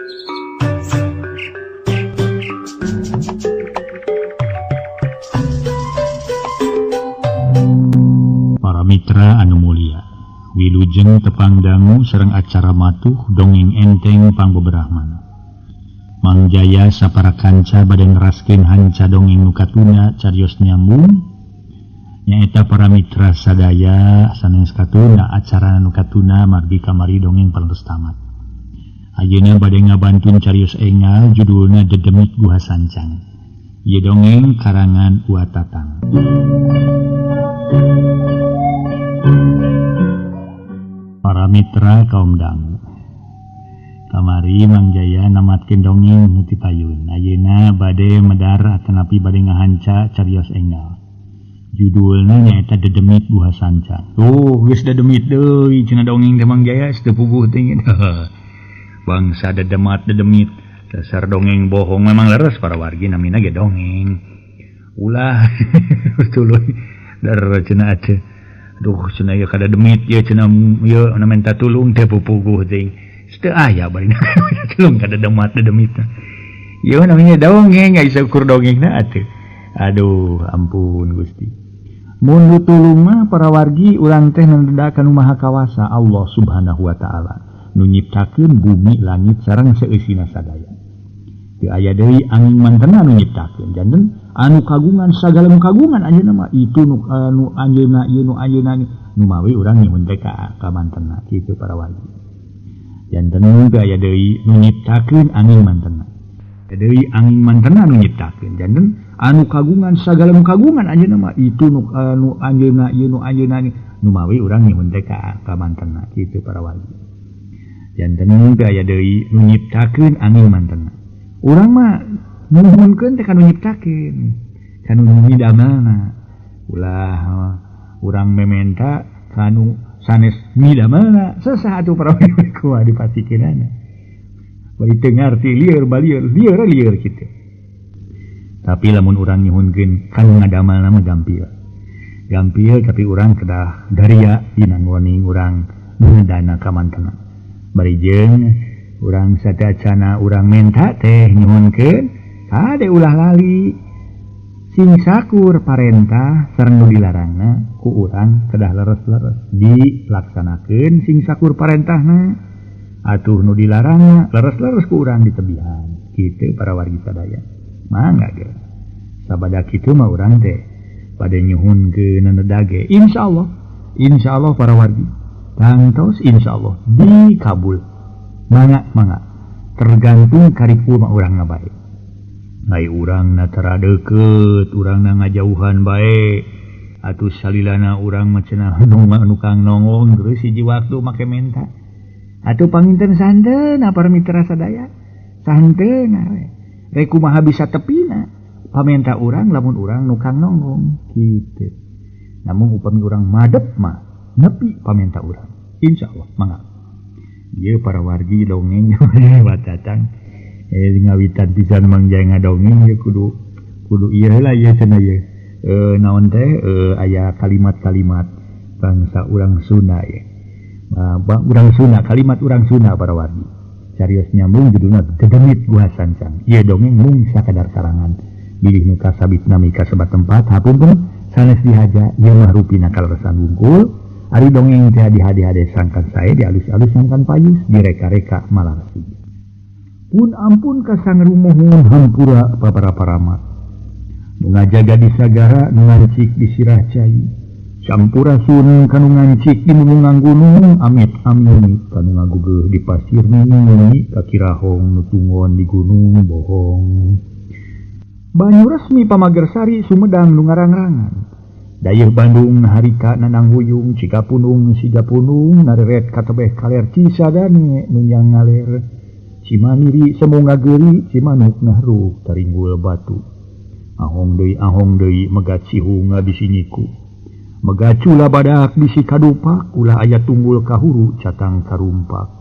Para mitra anu mulia, wilujeng tepang dangu sareng acara matuh dongeng enteng pangbeberahmana. Mang Jaya sapara kanca bade neraskeun hanca dongeng nu katuna carios nyambung nyaeta para mitra sadaya sanes katuna acara nu katuna margi kamari dongeng parantos tamat. Ayeuna bade ngabantun carios engal judulna Dedemit Guha Sancang. Ieu dongeng karangan Wa Tatang. Para mitra kaum dangu, kamari Mang Jaya namatkeun dongeng nu ti payun. Ayeuna bade medar atanapi bade ngahanca carios enggal. Judulna nyaeta Dedemit Guha Sancang. Tuh, geus dedemit deui cenah dongeng teh Mang Jaya teu puguh teh. Bangsa dedemat dedemit, dasar dongeng bohong memang leres para wargi namina ge dongeng. Ulah tuluy dar cenah teh. Duh cenah ieu kada demit ieu cenah ieu menta tulung teh pupuguh teh. Teu aya bari tulung kada demat dedemit. Ieu namanya dongeng aya ukur dongengna atuh. Aduh ampun Gusti. Mun nu tulung mah para wargi urang teh nanda ka nu Maha Kawasa Allah Subhanahu wa taala. Nu nyiptakeun bumi langit sareng seusina sadaya. Teu aya deui angin mantena nu nyiptakeun. Janten anu kagungan sagala nu kagungan anjeunna mah itu nu anu anjeunna ieu nu anjeunna nu mawi urang nyuhun teh ka mantena kitu para wargi. Janten teu aya deui nu nyiptakeun angin mantena. Deui angin mantena nu nyiptakeun. Janten anu kagungan sagala nu kagungan anjeunna mah itu nu anu anjeunna ieu nu anjeunna nu mawi urang nyuhun teh ka mantena kitu para wargi. Janten teu aya deui nu nyiptakeun angin mantena. Urang mah nuhunkeun teh ka nu nyiptakeun, ka nu midamelna. Ulah urang mementa ka nu sanes midamelna, sesah atuh para wargi kumaha dipastikeunana. Bari teu ngarti lieur balieur, lieur lieur kitu. Tapi lamun urang nyuhunkeun ka nu ngadamelna mah gampil. Gampil tapi urang kedah daria dina ngoning urang dana ka mantena. Bari jeung urang sateuacana urang menta teh nyuhunkeun kade ulah lali sing sakur parentah sareng nu dilarangna ku urang kedah leres-leres dilaksanakeun sing sakur parentahna atuh nu dilarangna leres-leres ku urang ditebihan kitu para wargi sadaya. Mangga ge sabada kitu mah urang teh bade nyuhunkeun nedage insyaallah insyaallah para wargi tangtos insyaallah dikabul. Mangga mangga tergantung kariku mah urang na bae. Ai urang na tara deukeut, urang na ngajauhan bae. Atuh salilana urang mah cenah nukang nongong terus hiji waktu make menta. Atuh panginten santeuna para mitra sadaya. Santeuna we. Rek kumaha bisa tepina pamenta urang lamun urang nukang nonggong kitu. Namun upami urang madep mah nepi pamenta urang. Insyaallah mangga. Ieu para wargi dongeng watatang ngawitan pisan Mang Jaya ngadongeng ieu kudu kudu ieu heula ieu cenah ieu. Naon teh aya kalimat-kalimat bangsa urang Sunda ieu. Urang Sunda, kalimat urang Sunda para wargi. Carios nyambung judulna Dedemit Guha Sancang. Ieu dongeng mung sakadar karangan. Bilih nu kasabit nami kasebat tempat hapunten sanes dihaja ieu mah rupina kaleresan wungkul. Ari dongeng teh dihade-hade sangkan sae dialus-alus sangkan payus direka-reka malah siji. Pun ampun ka sangrumuhun hampura papara-paramat. Nu ngajaga di sagara nu ngancik di sirah cai. Sampurasun kanu ngancik di mulungan gunung amit-amit kanu ngagugeuh di pasir nini kakirahong nu tunggon di gunung bohong. Banyu resmi Pamagersari Sumedang nu ngarang-rangan. Dayeuh Bandung harika nanang huyung Cikapunung Sigapunung nareret katebeh kaler Cisadane nunyang ngaler Cimaniri semu ngageuri Cimanuk nahru taringgul batu. Ahong deui megat sihung ngabisi nyiku. Megat cula badak bisi kadupak ulah aya tunggul kahuru catang karumpak.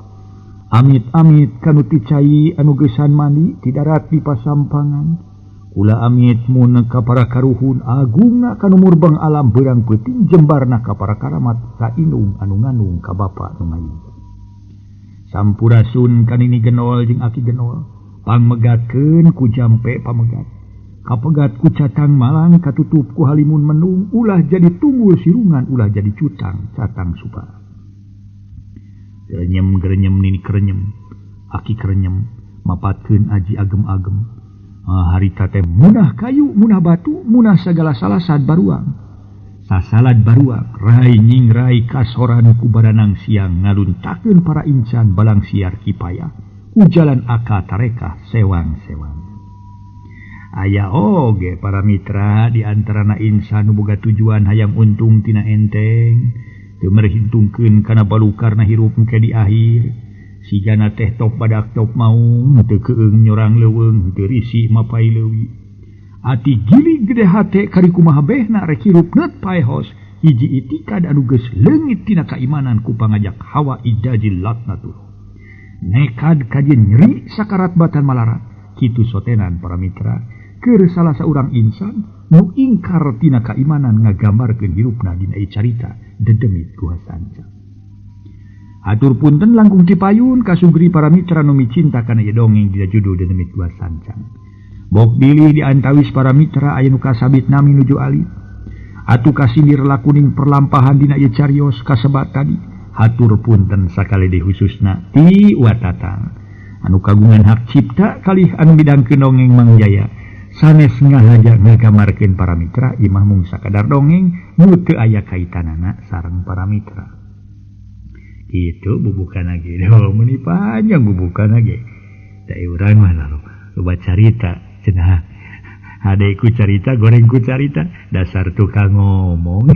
Amit-amit kanu ti cai anu geusan mandi ti darat di pasampangan. Ulah amit mun ka para karuhun agungna kanu murbeng alam beurang peuting jembarna ka para karamat ka indung anu ngandung ka bapa nu ngayun. Sampurasun kanini genol jeung aki genol. Pangmegatkeun ku jampe pamegat. Kapegat ku catang malang katutup ku halimun mendung ulah jadi tunggul sirungan ulah jadi cutang catang supara. Gerenyem gerenyem nini kerenyem aki kerenyem mapatkeun aji agem-agem. Harita teh munah kayu munah batu munah sagala salasad baruang. Sasalad baruang rai nyingrai kasoran ku baranang siang ngaluntakeun para incan balang siar kipaya. Ku jalan aka tarekah sewang-sewang. Aya oge para mitra di antarana insan nu boga tujuan hayang untung tina enteng teu merhitungkeun kana balukarna hirup engke di akhir sigana teh top badak top maung teu keung nyorang leuweung teu risih mapai leuwi ati gilig gede hate kari kumaha behna rek hirup neut paehos hiji itikad anu geus leungit tina kaimanan ku pangajak hawa idajil laknatul nekad kajeun nyeri sakarat batan malarat kitu sotenan para mitra keur salah saurang insan nu ingkar tina kaimanan ngagambarkeun hirupna dina ieu carita dedemit Guha Sancang. Atur punten langkung tipayun kasugri para mitra nu micinta kana ieu dongeng dina judul Dedemit Guha Sancang. Bok bilih di antawis para mitra aya nu kasabit nami nuju alit. Atuh kasindir lakuning perlampahan dina ieu carios kasebat tadi. Hatur punten sakali deui khususna ti watatang anu kagungan hak cipta kalih anu midangkeun dongeng Mang Jaya. Sanes ngahaja ngagamarkeun para mitra imah mung sakadar dongeng nu teu aya kaitanana sareng para mitra. Kitu bubukan ge meuni panjang bubukan ge. Da urang mah loba carita cenah. Hade ku carita goreng ku carita dasar tukang ngomong.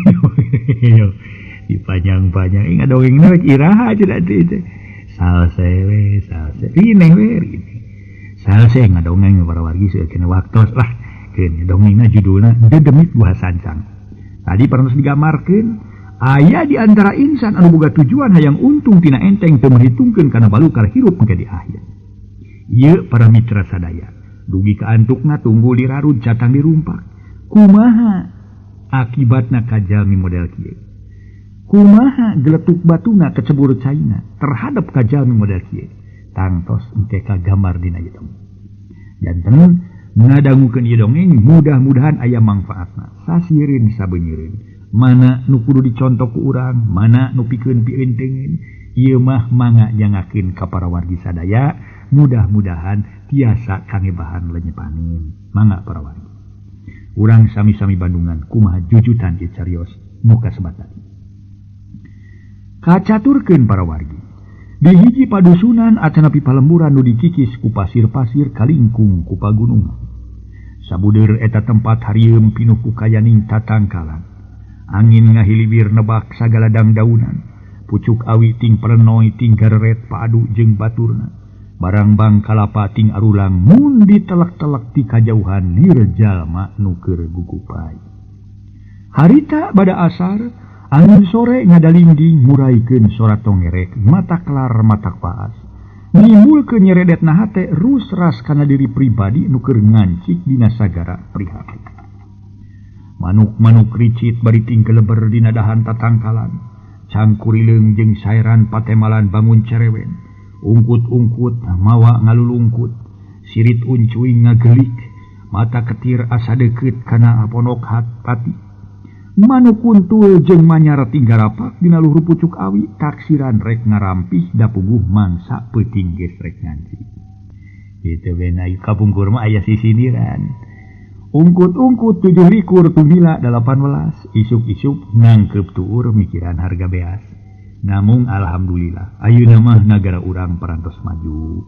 Dipanjang-panjang ingat dongengna rek iraha cenah teh. Salse we salse rineh we rineh. Salse ngadongeng para wargi seueur kena waktos lah. Keun dongengna judulna Dedemit Guha Sancang. Tadi parantos digambarkeun aya di antara insan anu boga tujuan hayang untung tina enteng teu merhitungkeun kana balukar hirup engke di akhir. Ieu para mitra sadaya, dugi ka antukna tunggul dirarud catang dirumpak. Kumaha akibatna kajalmi model kieu? Kumaha geletuk batuna kecebur caina terhadap kajalmi model kieu? Tangtos engke kagambar dina ieu dongeng. Janten ngadangukeun ieu dongeng mudah-mudahan aya mangfaatna. Sasieureun sabeunyereun. Mana nu kudu dicontok ku urang, mana nu pikeun pieunteuneun. Ieu mah mangga nyangakeun ka para wargi sadaya, mudah-mudahan tiasa kangebahan lenyepanin. Mangga para wargi. Urang sami-sami Bandungan kumaha jujutan ieu carios nu kasebat tadi. Kacaturkeun para wargi. Di hiji padusunan atanapi palemburan nu dikikis ku pasir-pasir kalingkung ku pagunungan. Sabudeur eta tempat harieum pinuh ku kayaning tatangkalan. Angin ngahiliwir nebak sagala dangdaunan. Pucuk awi ting perenoi ting gareret paadu jeung baturna. Barangbang kalapa ting arulang mun ditelek-telek ti kajauhan lir jalma nu keur gugupai. Harita bada asar angin sore ngadalingding muraikeun sora tongerek mata kelar mata paas. Nimbulkeun nyeredetna hate rusras kana diri pribadi nu keur ngancik dina sagara prihatin. Manuk-manuk ricit bari tingkeleber dina dahan tatangkalan. Cangkurileung jeung saeran patemalan bangun cerewen. Ungkut-ungkut mawa ngalulungkut. Sirit uncuing ngagelik. Mata ketir asa deukeut kana ponok pati. Manuk kuntul jeung manyar tinggarapak dina luhur pucuk awi taksiran rek ngarampih da puguh mangsa peuting geus rek ngancik. Kitu bena kapungkur mah aya sisindiran. Ungkut-ungkut 27 tumila 18 isuk-isuk ngangkeup tuur mikiran harga beas. Namung alhamdulillah ayeuna mah nagara urang parantos maju.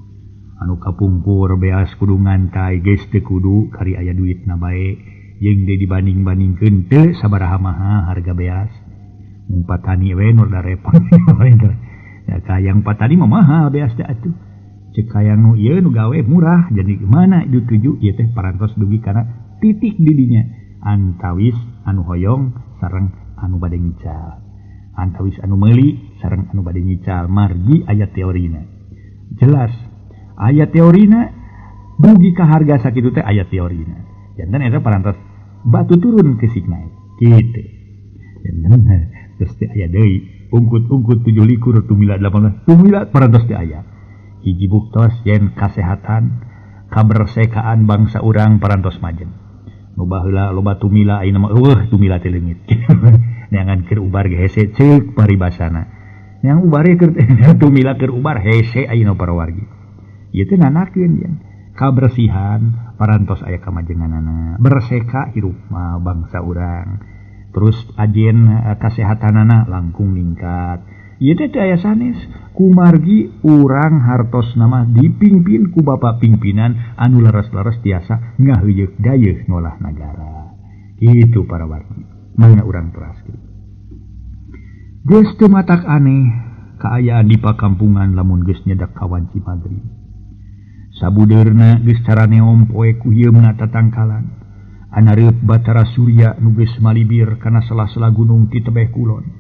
Anu kapungkur beas kudu ngantai geus teu kudu kari aya duitna bae. Jeung deui dibanding-bandingkeun teu sabaraha maha harga beas. Mun patani we nu da repot. Ya kayang patani mah mahal beas teh atuh. Cek kayang nu ieu nu gawe murah jadi mana dituju ieu teh parantos dugi kana titik didinya antawis anu hoyong sareng anu bade ngical. Antawis anu meuli sareng anu bade ngical margi aya teorina. Jelas aya teorina dugi ka harga sakitu teh aya teorina. Janten eta parantos batu turun ke sik naik kitu. Janten terus teh aya deui Ungkut-ungkut 17 tumila 18 tumila parantos teu aya. Hiji buktos yen kasehatan kabersekaan bangsa urang parantos majeng. Nu baheula loba tumila ayeuna mah eueuh tumila teh leungit. Neangan keur ubar ge hese ceuk paribasana. Neang ubar keur tumila keur ubar hese ayeuna para wargi. Ieu teh nanakeun yen kabersihan parantos aya kamajenganana. Berseka hirup mah bangsa urang. Terus ajen kasehatanana langkung ningkat. Ieu teh teu aya sanes kumargi urang hartos nama dipingpin ku bapak pimpinan anu leres-leres tiasa ngaheuyeuk dayeuh ngolah nagara. Kitu para wargi. Mangga urang teraskeun. Geus teu matak aneh kaayaan di pakampungan lamun geus nyedak kawanci magrib. Sabudeurna geus caraneom poe ku hieumna tatangkalan. Anareup Batara Surya nu geus malibir kana sela-sela gunung ti tebeh kulon.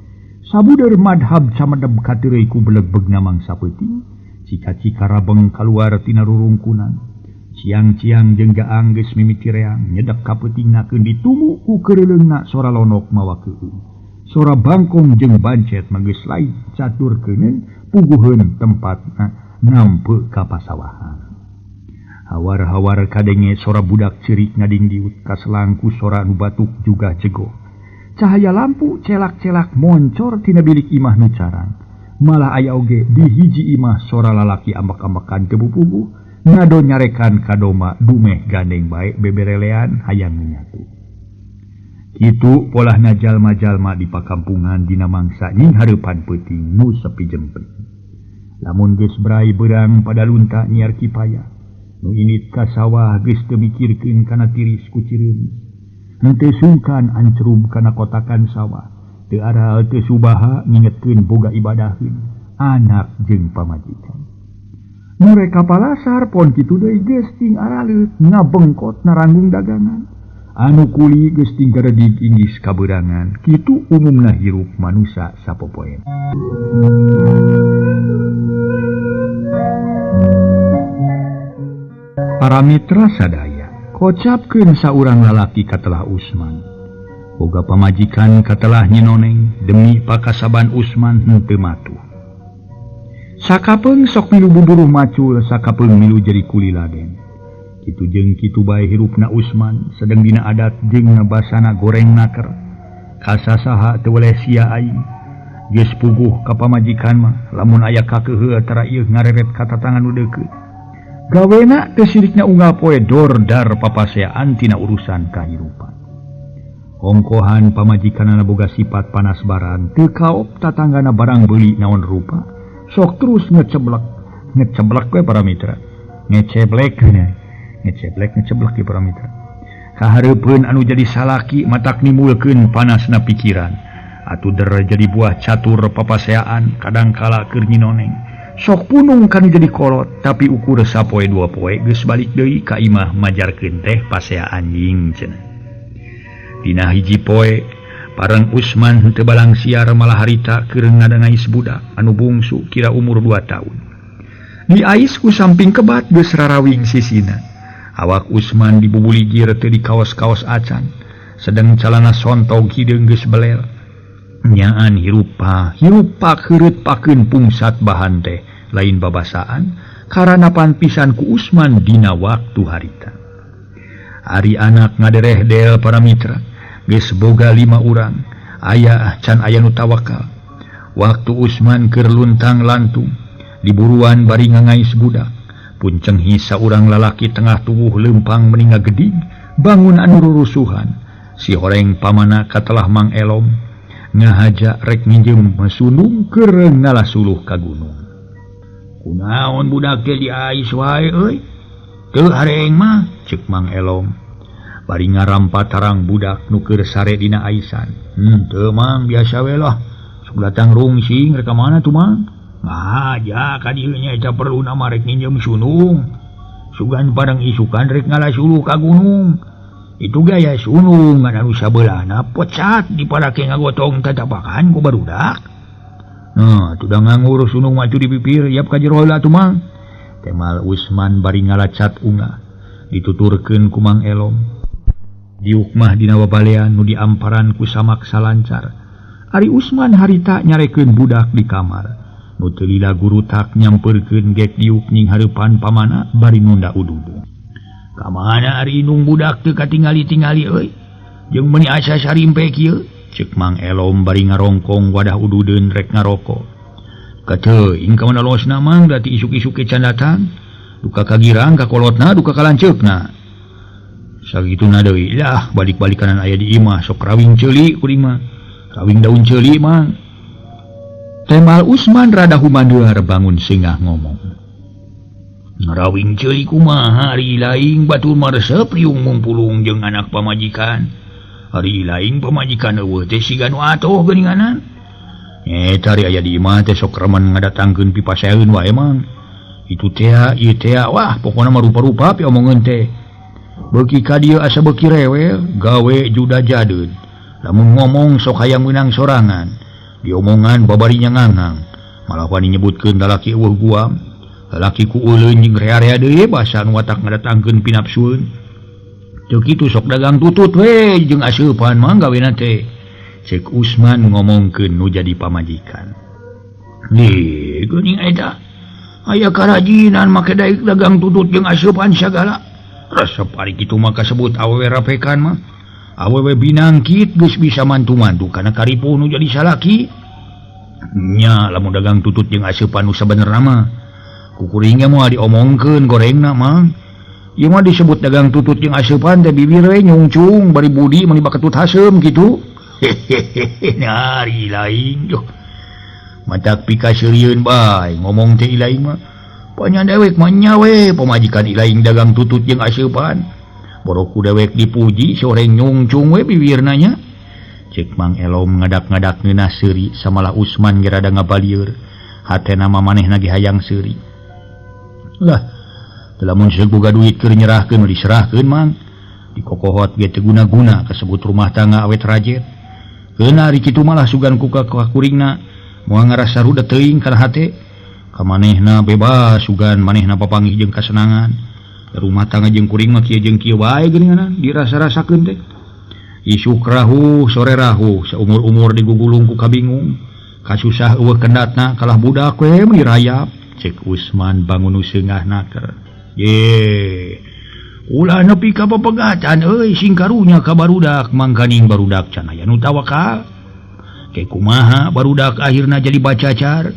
Sabudeur madhab camedeb kateureuy ku belegbegna mangsa peuting, cika-cika rabeng kaluar tina rurungkunan. Ciang-ciang jeung gaang geus mimiti reang, nyedek ka peutingna keun ditumu ku keureuleungna sora lonok mawa keueung. Sora bangkong jeung bancet mah geus lain caturkeuneun puguheun tempatna nampe ka pasawahan. Hawar-hawar kadenge sora budak cerik ngadingdiut kaselangku sora nu batuk juga jego. Cahaya lampu celak-celak moncor tina bilik imah nu carang. Malah aya oge di hiji imah sora lalaki ambek-ambekan teu puguh ngado nyarekan ka doma dumeh gandeng bae beberelean hayang nyatu. Kitu polahna jalma-jalma di pakampungan dina mangsa nying hareupan peuting nu sepi jempeng. Lamun geus brai beurang pada lunta nyiar kipaya. Nu init ka sawah geus teu mikirkeun kana tiris ku cireumis. Henteu sungkan ancrub kana kotakan sawah. Teu aral teu subaha ngingetkeun boga ibadaheun anak jeung pamajikan. Nu rek ka palasar pon kitu deui geus ting araleut ngabengkot naranggung dagangan. Anu kuli geus ting garedig inggis kabeurangan. Kitu umumna hirup manusa sapopoena. Para mitra sadaya, kocapkeun saurang lalaki katelah Usman. Boga pamajikan katelah nyinoneng demi pakasaban Usman henteu matuh. Sakapeung sok milu buburuh macul, sakapeung milu jadi kuli laden. Kitu jeung kitu bae hirupna Usman, sedeng dina adat jeung basana goreng naker. Kasasaha teu weleh sia aing. Geus puguh ka pamajikan mah, lamun aya kakeuheuh tara ieu ngareret ka tatangan nu deukeut. Gawena teu sirikna unggal poe dordar papaseaan tina urusan kahirupan. Ongkohan pamajikanana boga sifat panas baran, teu kaop tatanggana barang beuli naon rupa, sok terus ngeceblek, ngeceblek we para mitra. Ngeceblek nya, ngeceblek ngeceblek ge para mitra. Kahareupeun anu jadi salaki matak nimbulkeun panasna pikiran. Atuh der jadi buah catur papaseaan kadangkala keur nyinoneng. Sok punung kan jadi kolot tapi ukur sapoe dua poe geus balik deui ka imah majarkeun teh pasea anjing cenah. Dina hiji poe pareng Usman henteu balang siar malah harita keur ngadangais budak anu bungsu kira umur 2 tahun. Diais ku samping kebat geus rarawing sisina. Awak Usman dibubuligir teu di kaos-kaos acan, sedeng calana sontog hideung geus belel. Nyaan hirup pakeureup pakeun pungsat bahan teh lain babasaan karanapan pisan ku Usman dina waktu harita. Ari anak ngadereh del para mitra geus boga 5 urang, aya can aya nu tawakal. Waktu Usman keur luntang lantung diburuan bari ngangais budak, puncenghi saurang lalaki tengah tubuh leumpang meni ngagedig bangun anu rurusuhan. Si horeng pamana katelah Mang Elom ngahaja rek minjem sunung keur ngalah suluh ka gunung. Kunaon budak teh diais wae euy? Teu hareeng mah, ceuk Mang Elom. Bari ngarampa tarang budak nu keur sare dina aisan. Teu Mang, biasa we lah. Sok datang rungsing rek ka mana tuh Mang? Ngahaja ka dieu nya eta perluna mah rek minjem sunung. Sugan bareng isukan rek ngalah suluh ka gunung. Itu gaya sunung ngan anu sabelahna pecat diparake ngagotong tatapakan ku barudak. Nah, tuh nganggur sunung maju di pipir yap ka jero heula atuh Mang. Temal Usman bari ngalacat unga dituturkeun ku Mang Elom. Diuk mah dina babalean nu diamparan ku samak salancar. Ari Usman harita nyarekeun budak di kamar. Nu teu lila gurutak nyampeurkeun gek diuk ning hareupan pamana bari nunda udud. Ka mana ari indung budak teu katingali-tingali euy? Jeung meuni asa sarimpe kieu? Ceuk Mang Elom bari ngarongkong wadah ududeun rek ngaroko. Kateuing ka mana losna Mang da ti isuk-isuk ge can datang. Duka kagirang ka kolotna duka ka lanceukna. Sagituna deui lah balik-balikanan aya di imah sok rawing ceuli kuring mah. Rawing daun ceuli Mang. Temal Usman rada humandear bangun singah ngomong. Rawing ceuli kumaha ari laing batur mah resep riung mumpulung jeung anak pamajikan. Ari laing pamajikan eueuh teh siga nu atoh geuninganan. Eta ari aya di imah teh sok remen ngadatangkeun pipaseun wae Mang. Itu teh ieu teh wah pokona mah rupa-rupa pi omongeun teh. Beuki ka dieu asa beuki rewel, gawe juda jadeun. Lamun ngomong sok hayang meunang sorangan. Diomongan babari ngangang. Malah wani nyebutkeun lalaki eueuh guam. Lalaki ku euleun jeung rea-rea deui basa nu watak ngadatangkeun pinapsueun. Teu kitu sok dagang tutut we jeung aseupan mah gawena teh. Ceuk Usman ngomongkeun nu jadi pamajikan. Nih geuning eta. Aya karajinan make daik dagang tutut jeung aseupan sagala. Resep ari kitu mah kasebut awewe rapekan mah. Awewe binangkit geus bisa mantu-mantu kana karipuh nu jadi salaki. Nya lamun dagang tutut jeung aseupan nu sabenerna mah kukuringnya moal diomongkeun gorengna Mang. Ieu mah disebut dagang tutut jeung aseupan teh bibir we nyungcung bari budi meuni baketut haseum kitu. Hehehe ari lain duh. Matak pikaseurieun bae ngomong teh ilaing mah. Panya dewek mah nya we pamajikan ilaing dagang tutut jeung aseupan. Boroku dewek dipuji soreng nyungcung we bibirna nya. Ceuk Mang Elom ngadak-ngadak ngeunah seuri samalah Usman ge rada ngabalieur. Hatena mah manehna ge hayang seuri. Lah, lamun seuk boga duit keur nyerahkeun diserahkeun Mang. Dikokohot ge teu guna-guna kasebut rumah tangga awet rajet. Keuna ari kitu malah sugan ku ka kuringna moal ngarasa rudet teuing kana hate. Ka manehna bebas sugan manehna papanggih jeung kasenangan. Rumah tangga jeung kuring mah kieu jeung kieu wae geuningan dirasa-rasakeun teh. Isuk rahu sore rahu saumur-umur digugulung ku kabingung. Kasusah eueuh kendatna kalah budak we meuni rayap. Ceuk Usman bangun nu seungah naker. Ye. Ulah nepi ka papegatan euy sing karunya ka barudak mangkaning barudak can aya nu tawakal. Ke kumaha barudak akhirna jadi bacacar.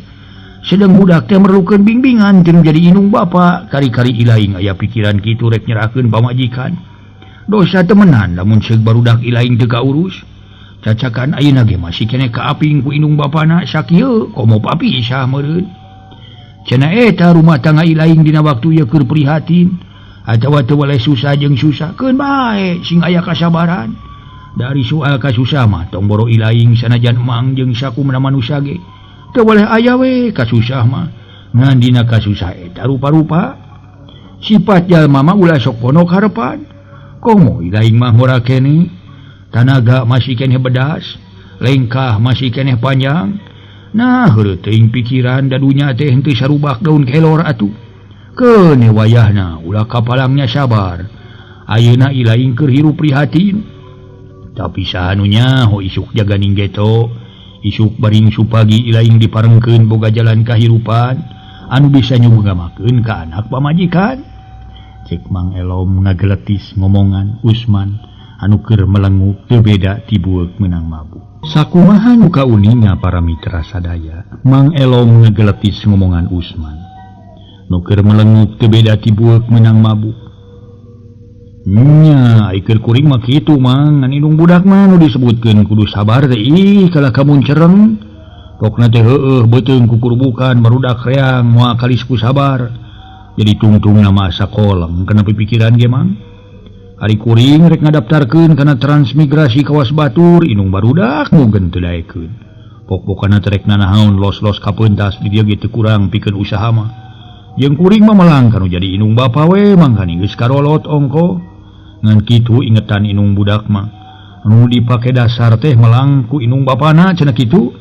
Sedang budak teh merlukeun bimbingan jeung jadi indung bapa kari-kari ilaing aya pikiran kitu rek nyerahkeun pamajikan. Dosa temenan lamun seug barudak ilaing teu kaurus. Cacakan ayeuna ge masih keneh kaaping ku indung bapana sakieu komo papisah meureun. Cenah eta rumah tangga ilaing dina waktu ieu keur prihatin atawa teu waleh susah jeung susah keun bae sing aya kasabaran. Dari soal kasusah mah tong boro ilaing sanajan emang jeung sakumna manusia ge. Teu boleh aya we kasusah mah. Ngan dina kasusah eta rupa-rupa. Sifat jalma mah ulah sok ponok harepan. Komo ilaing mah ngora keneh. Tanaga masih keneh bedas, lengkah masih keneh panjang. Nah heureut teuing pikiran da dunya teh henteu sarubak daun kelor atuh. Keuneh wayahna ulah kapalangnya sabar. Ayeuna ilaing keur hirup prihatin. Tapi saha nu nyaho isuk jaganing geto. Isuk baring supagi ilaing diparengkeun boga jalan kahirupan anu bisa nyumanggakeun ka anak pamajikan. Ceuk Mang Elom ngageletis ngomongan Usman anu keur melenguk teu beda ti bueuk meunang mabuk. Sakumaha nu kauninga para mitra sadaya, Mang Elom ngageletis ngomongan Usman nu keur melenguk teu beda ti bueuk meunang mabuk. Nya, iker kuring mah kitu Mang, ngan indung budak mah nu disebutkeun kudu sabar teh ih kalah kamun cereng. Pokna teh heueuh beuteung kukurbukan barudak reang moal kalis ku sabar. Jadi tungtungna mah asa koleng kana pipikiran ge Mang. Ari kuring rek ngadaptarkeun kana transmigrasi kawas batur indung barudak mugen teu daekeun. Pok-pokana teh rek nanahaon los-los kapeuntas di dieu ge teu kurang pikeun usaha mah. Jeung kuring mah melang kanu jadi indung bapa we mangkaning geus karolot ongko. Ngan kitu ingetan inung budak mah nu dipake dasar teh melang ku inung bapana cenah kitu.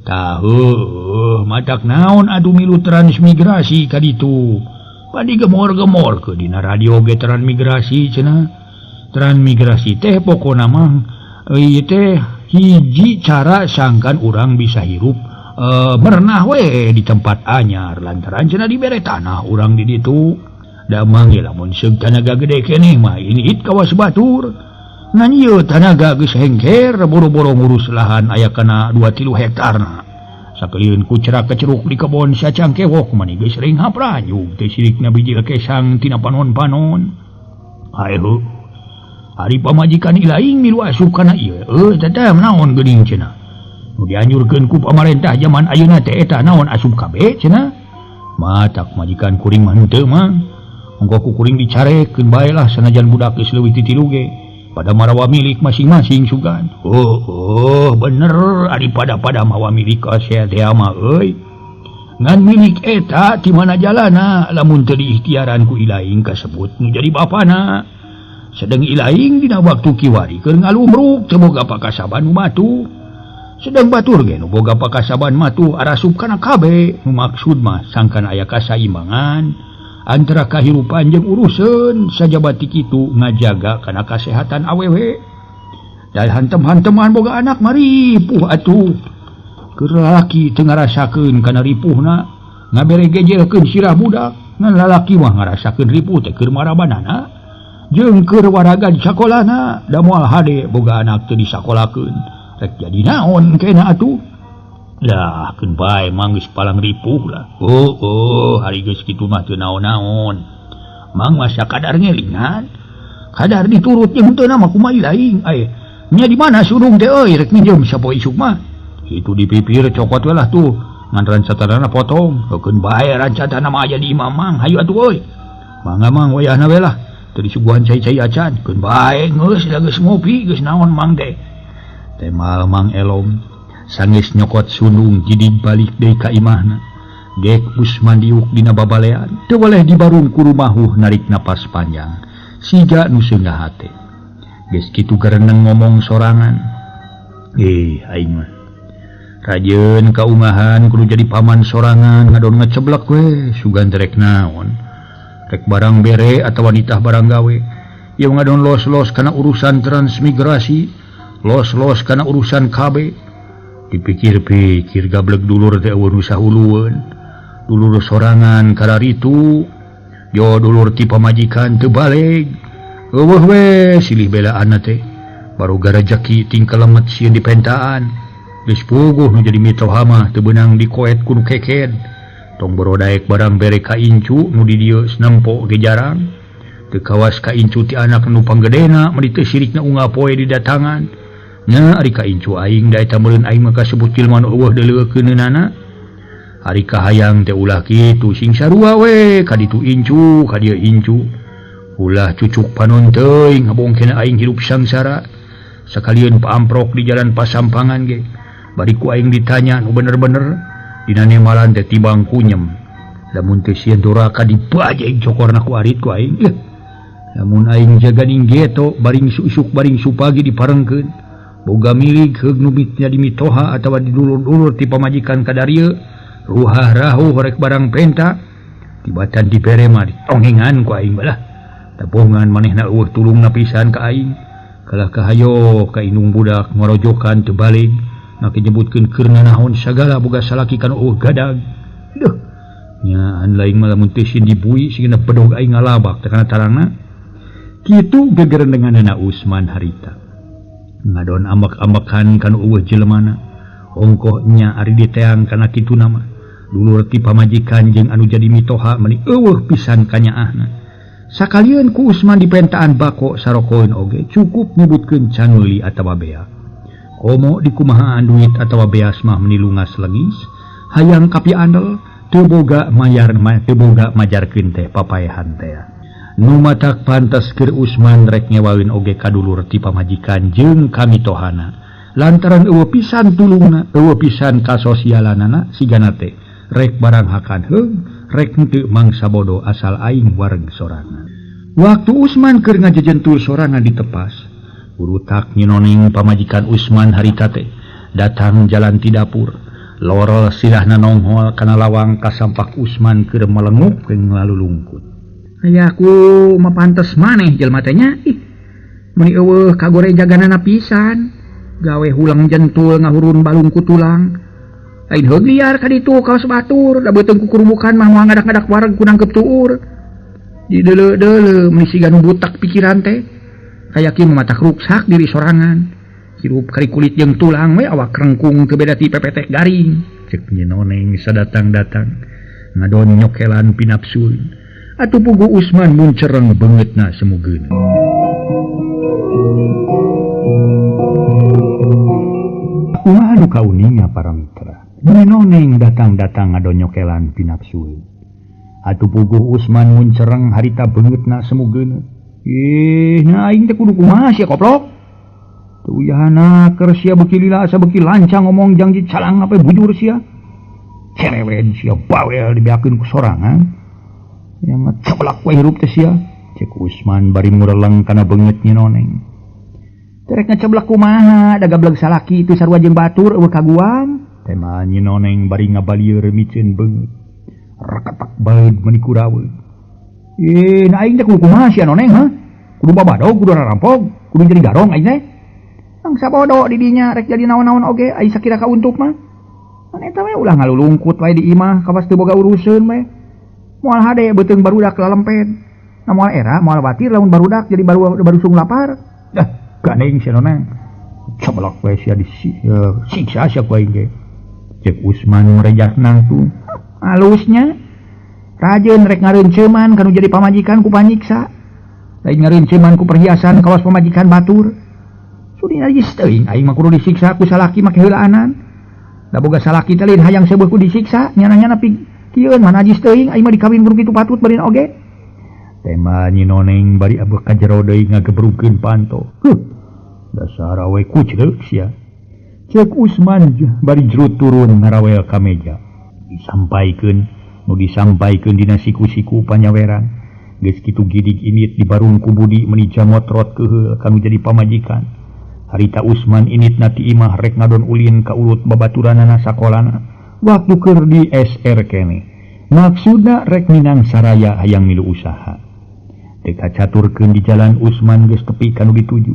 Tah heueuh matak naon adu milu transmigrasi ka ditu. Padi gemor-gemor ke dina radio ge transmigrasi cenah. Transmigrasi teh pokona mah ieu teh Hiji cara sangkan urang bisa hirup merenah we di tempat anyar lantaran cenah dibere tanah urang di ditu. Da mangge lamun seug tanaga gede keneh mah ini it kawas batur. Ngan ieu tanaga geus hengker boro-boro ngurus lahan aya kana 2-3 hektarna. Sakalian ku cerak keceruk di kebon sacangkewok mani geus ringhap ranyug teh sirikna bijil kesang tina panon-panon. Hae ari pamajikan ilaing milu asup kana ieu teteh naon geuning cenah. Nu dianjurkeun ku pamarentah jaman ayeuna teh eta naon asup kabeh cenah. Matak majikan kuring mah henteu mah. Ongko ku kuring dicarekeun bae lah sanajan budak geus leuwih ti tilu ge. Pada marawa milik masing-masing sugan. Oh, bener ari pada-pada mawa milik kasea teh mah euy. Ngan milik eta ti mana jalana lamun teu diikhtiaran ku ilaing kasebut nu jadi bapana. Sedeng ilaing dina waktu kiwari keur ngalumruk teu boga pakasaban nu matuh. Sedeng batur ge nu boga pakasaban matuh arasup kana kabeh. Nu maksud mah sangkan aya kasaimbangan antara kahirupan jeung uruseun sajabati kitu ngajaga kana kasehatan awewe. Dan hantem-hanteman boga anak maripuh atuh. Keur lalaki teu ngarasakeun kana ripuhna, ngabere gejelkeun sirah budak, ngan lalaki mah ngarasakeun ripuh teh keur marabanana jeung keur waraga di sakolana, da moal hade boga anak teu disakolakeun. Rek jadi naon kena atuh? Lah keun bae mang geus palang ripuh lah. Oh, hari geus kitu mah teu naon-naon. Mang masa kadar ngelingan. Kadar diturut jeung henteu mah kumaha lain. Aya nya di mana surung teh euy rek minjem sapoe isuk mah. Itu di pipir cokot we lah tuh. Ngan rancatana potong. Heukeun bae rancatana mah aya di imah mang. Hayu atuh euy. Mangga mang wayahna we lah. Teu disuguhan cai-cai acan. Keun bae geus da geus ngopi geus naon mang teh. Temal mang elom. Sanggeus nyokot sundung jidig balik deui ka imahna. Gek Usman diuk dina babalean. Teu weleh dibarun ku rumahuh narik napas panjang. Siga nu seungah hate. Geus kitu gareneng ngomong sorangan. Aing mah. Rajeun kaungahan kudu jadi paman sorangan ngadon ngeceblek we sugan rek naon. Rek barang bere atawa nitah barang gawe. Ieu ngadon los-los kana urusan transmigrasi, los-los kana urusan KB. Dipikir-pikir gablek dulur teh eueuh nu sahulueun. Dulur sorangan kararitu, yo dulur ti pamajikan teu baleg. Eueuh we silih belaanna teh. Baru garajaki tingkah lemet sieun dipentaan. Geus puguh nu jadi mitoha mah teu beunang dikoet ku nu keked. Tong borodaek barang bere ka incu nu di dieu nempo ge jarang. Teu kawas ka incu ti anak nu panggedena meuni teu sirikna unggal poe didatangan. Nya ari ka incu aing da eta meureun aing mah kasebut jelema nu eueuh deuleukeunana. Ari kahayang teh ulah kitu sing sarua we ka ditu incu ka dieu incu. Ulah cucuk panon teuing ngabongkeun aing hirup sangsara. Sakalieun paamprok di jalan pasampangan ge. Bari ku aing ditanya nu bener-bener dina nemalan teh tibang kunyem. Lamun teu sieun doraka dibajeg cokorna ku arit ku aing. Lamun aing jaganing geto baring isuk baring supagi diparengkeun. Boga milik heug nu jadi mitoha atawa didulur-dulur ti pamajikan kadarieu ruhah rahuh rek barang penta tibatan dibere mah ditongengan ku aing balah. Tabongan manehna eueuh tulungna pisan ka aing. Kalah kahayo ka indung budak ngorojokan teu balik. Make nyebutkeun keur nanaon sagala boga salaki kana eueuh gadag. Duh. Nyaan lain mah lamun teu sieun dibui sigana bedog aing ngalabak teh kana tarangna. Kitu gegerendenganana Usman harita. Ngadon ambek-ambekan kana eueuh jelemana. Ongkoh nya ari diteang kana kitu nama. Dulur ti pamajikan jeung anu jadi mitoha meuni eueuh pisan kanyaahna. Sakalieun ku Usman dipentaan bako sarokoeun oge cukup nyebutkeun can meuli atawa bea. Komo dikumahaan duit atawa beas mah meuni lungas legis, hayang kapiandel teu boga mayar teu boga majarkeun teh papaehan teh. Nu matak pantes keur Usman rek ngewaeun oge ka dulur ti pamajikan jeung kamitohana. Lantaran eueuh pisan tulungna, eueuh pisan kasosialanana sigana teh rek barang hakan heug, rek henteu mangsa bodoh asal aing wareg sorangan. Waktu Usman keur ngajejentul sorangan ditepas, urutak nyinoning pamajikan Usman harita teh datang jalan ti dapur. Lorol sirahna nonghol kana lawang kasampak Usman keur melenguk jeung lalulungkut. Aya ku mah pantes maneh jelema teh nya. Ih, meuni eueuh kagore jaganana pisan. Gawe hulang jentul ngahurun balung ku tulang. Lain heug liar ka ditu kaos batur, da beuteung ku kurubukan mah moal ngadak-ngadak wareg ku nangkep tuur. Di deuleu-deuleu meuni siga nu butak pikiran teh. Kaya kieu mah matak ruksak diri sorangan. Hirup kari kulit jeung tulang we awak rengkung teu beda ti pepetek garing. Cek Nyi Noneng sadatang-datang ngadon nyokelan pinapsun. Atuh puguh Usman muncereng beungeutna semugeun. Kumaha nu kauninga para mitra. Nyi Noneng datang-datang ngadon nyokelan pinapsun. Atuh puguh Usman muncereng harita beungeutna semugeun. Ih, nah aing teh kudu kumaha sia koplok. Teu uyahana keur sia beuki lila asa beuki lancang ngomong janji calang apa bujur sia. Cerewet sia bawel dibeakeun ku sorangan. Yang ngeceblak we hirup teh sia. Cek Usman bari mureleng kana beungeut Nyi Noneng. Terek ngeceblak kumaha da gableg salaki itu sarua jeung batur eueuh kaguan. Tema Nyi Noneng bari ngabalieur miceun beungeut. Reketak baeud meuni kuraweut. Ih, nah aing teh kudu kumaha sia Noneng ha? Kudu babadog, kudu rarampog, kudu jadi garong aing teh. Bangsa bodoh di dinya rek jadi naon-naon oge ai sakira kauntuk mah. Mun eta we ulah ngalulungkut wae di imah kawas teu boga uruseun we. Moal hade beuteung barudak lalempet. Na moal era moal watir lamun barudak jadi baru barusung lapar. Dah gandeng sia Noneng. Coblok we sia disiksa sia ku aing ge. Cek Usman merejak nangtung. Halusnya rajeun rek ngareunceman kanu jadi pamajikan ku panyiksa. Lain ngareunceman ku perhiasan kawas pamajikan batur. Sudi najis teuing aing mah kudu disiksa ku salaki make heulaanan. Da boga salaki teh lain hayang seueuh ku disiksa, nyana-nyana pikieun mah najis teuing aing mah dikawin kudu kitu patut beureun oge. Tema Nyi Noneng bari abeuh ka jero deui ngagebrukeun panto. Huh. Dasar awe kucreuk sia. Cek Usman bari jrut turun ngarawel ka meja. Disampaikeun nu disampaikeun dina siku-siku panyaweran. Geus kitu gidig init dibarung ku Budi meuni jamotrot keuheul kanu jadi pamajikan. Harita Usman init nati imah rek ngadon ulin ka ulut babaturanana sakolana waktu keur di SR kene. Maksudna rek minang saraya hayang milu usaha. Teu kacaturkeun di jalan Usman geus tepi kanu dituju.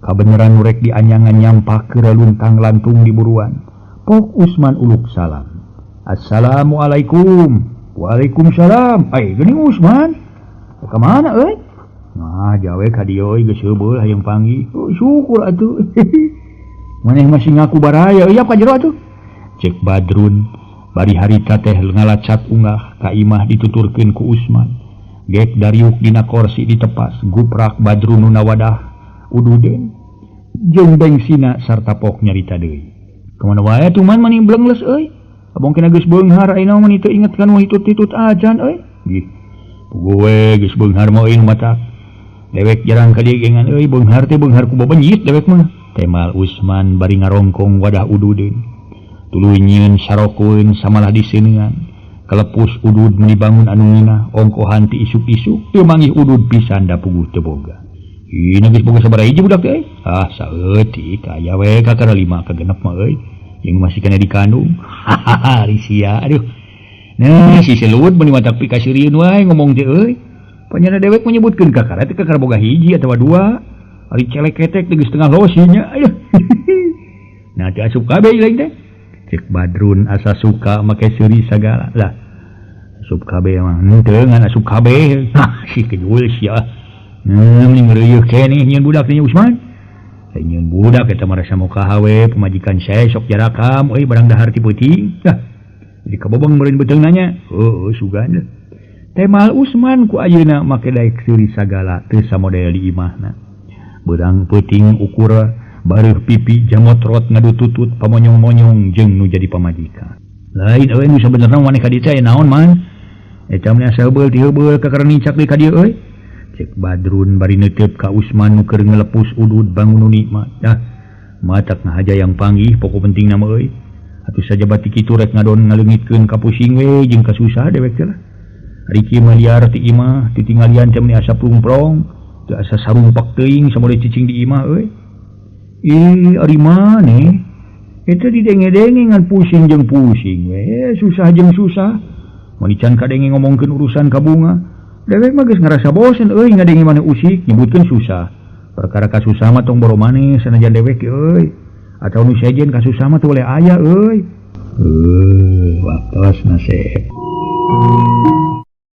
Kabeneran nu rek dianyangan nyampak keur luntang lantung di buruan. Pok Usman uluk salam. Assalamualaikum. Waalaikumsalam. Ai geuning Usman. Ka mana euy? Nah, jawe ka dieu euy geus heubeul hayang panggih. Oh, syukur atuh. Maneh masih ngaku baraya euy ka jero atuh. Cek Badrun bari harita teh ngalacak unggah ka imah dituturkeun ku Usman. Gek dariuk dina korsi ditepas guprak Badrun nu nawadah ududeun. Jeung bengsina sarta pok nyarita deui. Kamana wae atuh man mani blengles euy. Abong kena geus beunghar ayeuna mah teu inget kan hitut-hitut ajan euy. Gih. Gue geus beunghar mah euy mata. Dewek jarang ka dieu gengan euy beunghar teh beunghar ku babenyit dewek mah. Temal Usman bari ngarongkong wadah ududeun. Tuluy nyieun sarokeun samalah diseuneungan. Kalepus udud meuni bangun anu ngeunah ongkohan ti isuk-isuk teu manggih udud pisan da puguh teu boga. Ih geus boga sabaraha hiji budak teh euy? Ah saeutik aya we kakara 5 ka 6 mah euy. Jeung masih kena dikandung. Hahaha risia aduh. Nah si Selut meuni matak pikaseurieun wae ngomong teh euy. Panyana dewek menyebutkeun kakara teh kakara boga hiji atawa dua. Ari celek ketek teh geus tengah losinya. Aduh. Nah teu asup kabeh lain teh. Cek Badrun asa suka make seuri sagala. Lah asup kabeh mah henteu ngan asup kabeh. Hah si kejul sia. Mending ngeureuh keneh nyieun budak teh Usman. Nyieun budak eta mah rasa moka we pamajikan saya sok jarakam euy barang dahar ti peuting. Lah jadi kabobong meureun beuteung nanya. Heueuh sugan. Temal Usman ku ayeuna make daek seuri sagala teu samodel di imahna. Beurang peuting ukur bareuh pipi jamotrot ngadututut pamonyong-monyong jeung nu jadi pamajikan. Lain euy nu sabenerna maneh ka dieu teh naon man? Eta mah asa heubeul ti heubeul kakara nincak deui ka dieu euy. Cek Badrun bari neuteup ka Usman nu keur ngelepus udud bangun nu nikmat. Dah matak ngahaja yang panggih pokok penting nama euy. Atuh sajabati kitu rek ngadon ngaleungitkeun ka pusing we jeung kasusah dewek teh lah. Ari kieu mah liar ti imah titinggalian teh meuni asa plungprong, teu asa sarumpak teuing samode cicing di imah euy. Ih ari maneh eta didenge-denge ngan pusing jeung pusing we, susah jeung susah. Mun can kadenge ngomongkeun urusan ka bunga. Dewek mah geus ngarasa bosen euy ngadenge maneh usik nyebutkeun susah. Perkara kasusah mah tong boro maneh sanajan dewek euy. Atau nu sejen kasusah mah teu boleh aya euy. Waktos nasib.